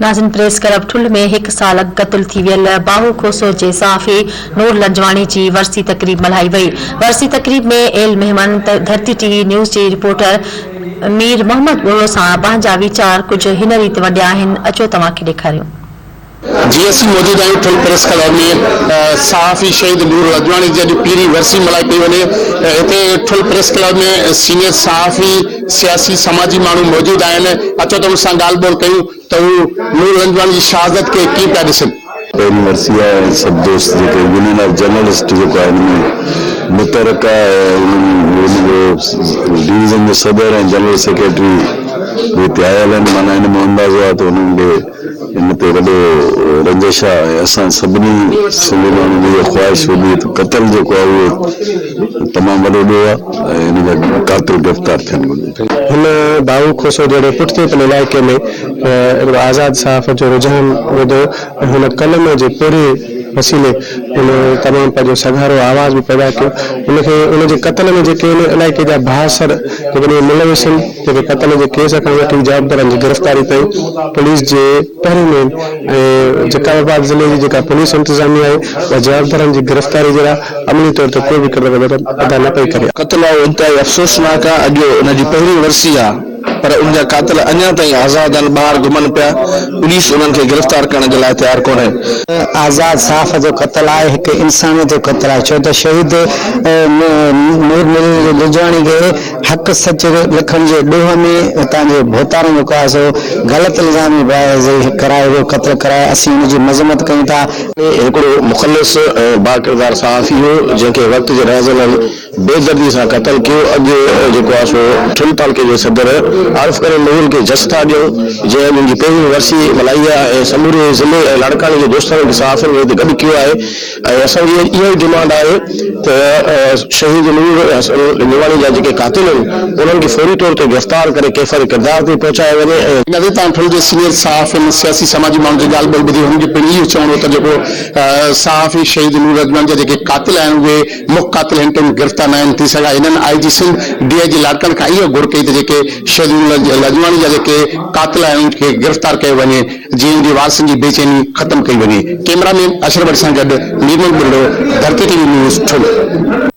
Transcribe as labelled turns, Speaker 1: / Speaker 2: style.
Speaker 1: ناظرين press club ٺلهه ۾ هڪ سال اڳ قتل ٿي ويل باهو کوسو جي صحافي نور لنجواڻي جي ورسي تقريب ملهائي وئي. ورسي تقريب ۾ ايل مهمان ڌرتي ٽي وي نيوز جي رپورٽر مير محمد ٻرڙو سان پنهنجا ويچار ڪجهه هن ريت ونڊيا آهن اچو توهان کي ڏيکاريون.
Speaker 2: جي اسين موجود آهيون ٺل پريس ڪلب ۾ صحافي شهيد نور لجواڻي جي اڄ پهرين ورسي ملهائي پئي وڃي هتي ٺل پريس ڪلب ۾ سينيئر صحافي سياسي سماجي ماڻهو موجود آهن اچو ته انهن سان ڳالهه ٻولهه ڪيون ته هو نور لنجواڻي جي شهادت کي ڪيئن پيا ڏسن.
Speaker 3: پهرين ورسي آهي ۽ سڀ دوست جيڪي يونين آف جرنلسٽ جيڪو آهي ان ۾ متحرڪ آهي ۽ انهن جو ڊويزن جو صدر ۽ جنرل سيڪريٽري به هتي آيل آهن معنيٰ ان مان اندازو آهي ته انهن کي ان تي وڏو رنجش آهي ۽ اسان سڀني سنڌي ماڻهن جي اها خواهش هوندي ته قتل جيڪو آهي اهو تمام وڏو ڏوهه آهي ۽ ان جا قاتل گرفتار ٿيڻ گهرجن.
Speaker 4: هن دائود کوسو جهڙي پٺتي پيل علائقي ۾ هڪڙو آزاد صحافت جو رجحان وڌو ۽ هن قلم جي پورهيي وسيلي هن تمام پنهنجو سگهارو آواز به پيدا ڪيو. هن کي ان جي قتل ۾ جيڪي ان علائقي جا بااثر جيڪڏهن ملوث هن جيڪي قتل جي ڪيس کان وٺي جوابدارن جي گرفتاري تائين پوليس جي پهرين ۾ ۽ جيڪب آباد ضلعي جي جيڪا پوليس انتظاميه آهي اها جوابدارن جي گرفتاري جي لاء عملي طور تي ڪو به ڪردار ادا نه پئي ڪري.
Speaker 5: قتل آهو انتهائي افسوسناڪ آ اڄ ان جي پهرين ورسي آ پر ان جا قاتل اڃا تائين آزاد آهن ٻاهر گهمن پيا پوليس انهن کي گرفتار ڪرڻ جي لاء تيار ڪونهي.
Speaker 6: آزاد صحافت جو قتل آهي هڪ انسانيت جو قتل آهي ڇو ته شهيد نور لجواڻي کي حق سچ لکڻ جي ڏوهه ۾ اتان جي ڀوتارن جيڪو آهي سو غلط الزام ڪرائي ويو قتل ڪرائي اسين ان جي مذمت ڪيون ٿا.
Speaker 5: هڪڙو مخلص ۽ باڪردار صحافي هو جنهن کي وقت جي رهزنن بي دردي سان قتل ڪيو اڄ جيڪو آهي سو ٺل تعلقي جي صدر عارف ڪريم مغل کي جس ٿا ڏيون جنهن اڄ ان جي پهرين ورسي ملهائي آهي ۽ سموري ضلعي ۽ لاڙڪاڻي جي دوستن کي صحافين کي هتي گڏ ڪيو آهي ۽ اسان جي اها ئي ڊمانڊ آهي ته شهيد نور حسن لنجواڻي جا جيڪي قاتل آهن انهن کي فوري طور تي گرفتار ڪري ڪيفر ڪردار تائين پهچايو وڃي ۽.
Speaker 2: ان تي تان ٺل جي سينيئر صحافين، سياسي سماجي ماڻهن جي ڳالهه ٻولهه ٻڌي هنن جو پڻ اهو چوڻ هو ته جيڪو صحافي شهيد نور لنجواڻي جا جيڪي قاتل آهن اهي مک قاتل هن تائين گرفتار ناهن ٿي سگهيا هنن I G Sindh, D I G Larkana کان اها گهر ڪئي ته جيڪي شهيد نور لنجواڻي جا جيڪي قاتل آهن انهن کي گرفتار ڪيو وڃي. جيئن ان جي وارثن جي بيچيني ختم ڪئي وڃي. ڪئميرا مين اشرف ڀٽ سان گڏ Mir Muhammad Buriro, Dharti T V news, Thul.